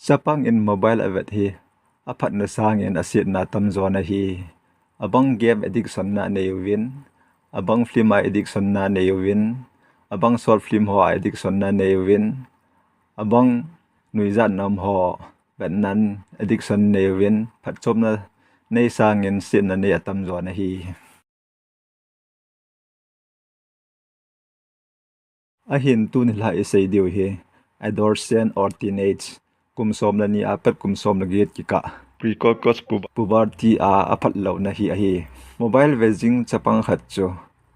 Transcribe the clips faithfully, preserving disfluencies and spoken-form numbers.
Chapang in mobile avet hi aphatna sangin asetna atamjo ahi. Abang game addiction na anei uvin, abang film a addiction na anei uvin, abang short film ho a addiction na anei uvin, abang nuijat nam ho vetnan addiction anei uvin, phatchomna nei sangin setna nei atamjo ahi. Ahin tuni la isei diu hi adolescent or teenage, kum som le ni apat kum som le get kikah, precocious puberty a aphat louna hi ahi. Mobile vejing chapang khat chu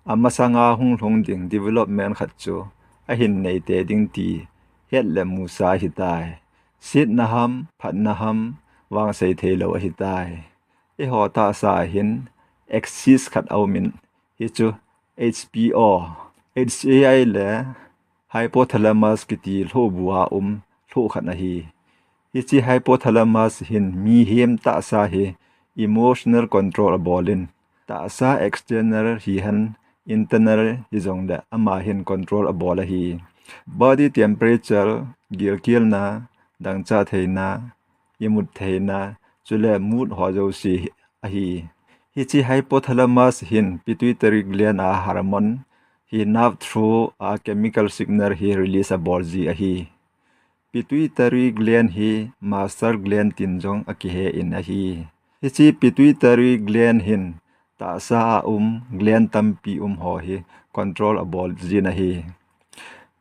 amasanga hung lhung ding development khat chu ahin neite ding ti het le musa ahitai. Setna ham, phatna ham, vang sei thei lou ahitai. Eiho tahsa hin axis khat aumin, hichu H P O, H A I le hypothalamus kiti lhohbua um lhoh khat ahi. Hiche hypothalamus hin mihem tahsa hi emotional control abolin, tahsa external hihen internal hijongle ama hin control abol ahi. Body temperature, gilkelna, dangchah theina, imut theina, chule mood ho jouse ahi. Hiche hypothalamus hin pituitary gland a hormone hi nerve through a chemical signal hi release abol ji ahi. Pituitary gland hi master gland tin jong akihen ahi. Hiche pituitary gland hin tahsa a um gland tampi um ho hi control abol jin ahi.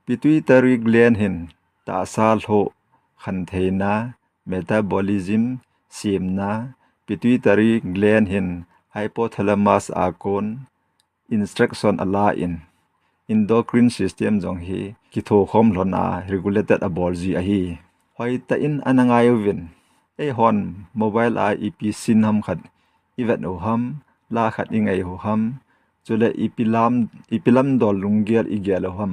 Pituitary gland hin tahsa lhoh, khantheina, metabolism, semna, pituitary gland hin hypothalamus a kon instruction ala in, endocrine system jong hi kithokhom lhon a regulated abol ji ahi. Hoitah in ana ngai uvin, eihon mobile a ipi sin ham khat ivet u ham, la khat ingai u ham, chule ipi lam, ipi lam dol lunggel igel u ham.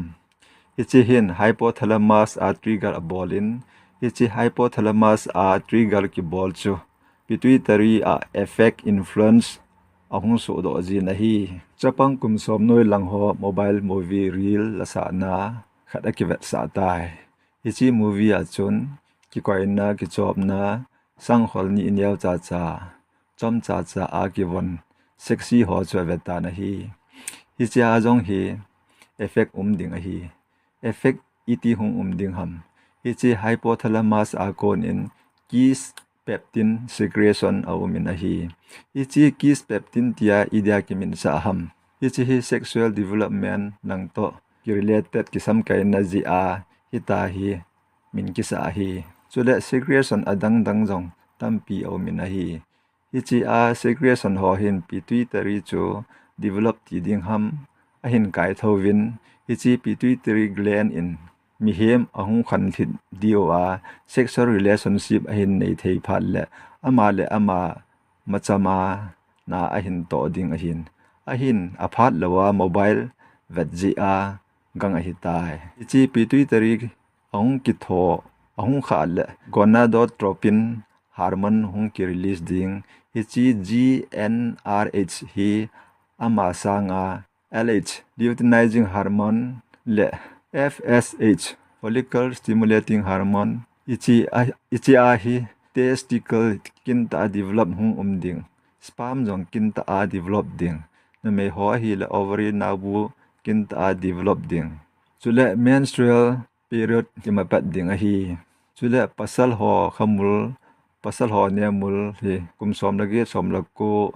Hiche hin hypothalamus a trigger abolin, hiche hypothalamus a trigger kibol chu pituitary a effect influence ahung sohdoh jin ahi. Chapang kum som noi lang ho mobile movie reel lasahna khat akivetsah tai. Hiche movie a chun kikoina, kichopna, sangkhol ni ineo chacha, chomcha cha a kivon sexy ho chu avet tan ahi. Hiche a jong hi effect um ding ahi. Effect iti hung um ding ham. Hiche hypothalamus a kon in kiss peptin secretion aumin ahi. Hiche kiss peptin tia idia kiminsah ham. Hiche hi sexual development lang toh kirelated kisamkaina jeh a hita hi min kisah ahi. Chule secretion adang dang jong tampi aumin ahi. Hiche a secretion ho hin pituitary chu develop ti ding ham ahin kaithouvin, hiche pituitary gland in mihem ahung khanlhit diu a sexual relationship ahin nei thei phat le ama le ama machama na ahin toh ding ahin. Ahin aphat lou a mobile vet jeh a gang ahitai. Hiche pituitary ahung kitho, ahung khah le gonadotropin hormone hung kirelease ding. Hiche G N R H hi ama sanga L H, luteinizing hormone, le F S H, follicle stimulating hormone, hiche a, hiche a hi testicle kintah a develop hung um ding, sperm jong kintah a develop ding, numei ho ahile ovary naobu kintah a develop ding. Chule menstrual period kimapat ding ahi. Chule pasal ho khamul, pasal ho nemul hi kum som le get, som le ko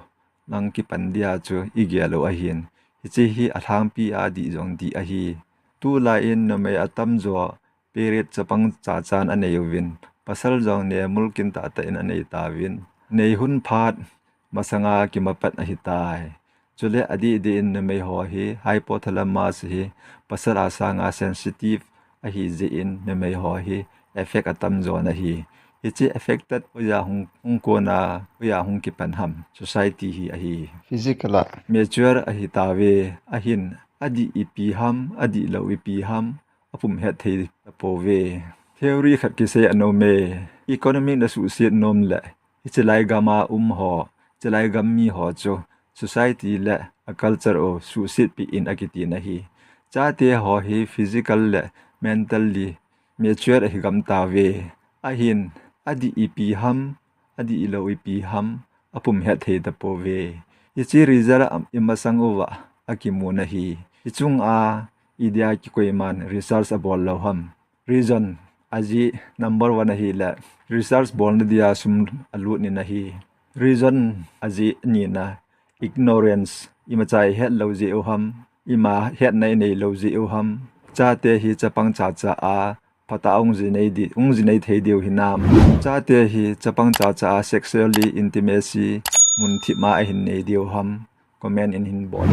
lang kipan dia chu igel u ahin. Hiche hi alhangpi a dih jong dih ahi. Tulai in numei atamjo period chapang chachan anei uvin, pasal jong nemul kintah tah in anei tauvin. Nei hun phat masanga kimapat ahitai. Chule adih dih in numei ho hi hypothalamus hi pasal a sanga sensitive ahi jeh in numei ho hi effect atamjo ahi. Hiche affected hoiya hung, hung kona, hoiya hung kipan ham, society hi ahi. Physical a mature ahitauve, ahin adih ipi ham, adih lou ipi ham, apum het thei tapouve. Theory khat kisei anom e, economic na suhset nom le, hichelai gam a um ho, hichelai gam mi ho chu society le a culture u suhset peh in akiti ahi. Chate ho hi physical le mentally mature ahi gam tauve. Ahin adih ipi ham, adih ilou ipi ham, apum het thei tapouve. Hiche result a imasang uva akimun ahi. Hichunga idia kikoiman research abol lou ham. Reason ajeh number one ahile research bolna dia sum alut in ahi. Reason ajeh nina ignorance, imacha ihet lou jeh u ham, ima hetna inei lou jeh u ham. Chate hi chapang chacha a phatah a hung jinei di, hung jinei thei diu hinam. Chate hi chapang chacha a sexually intimacy mun thip ma ahin nei diu ham. Comment in hin bol.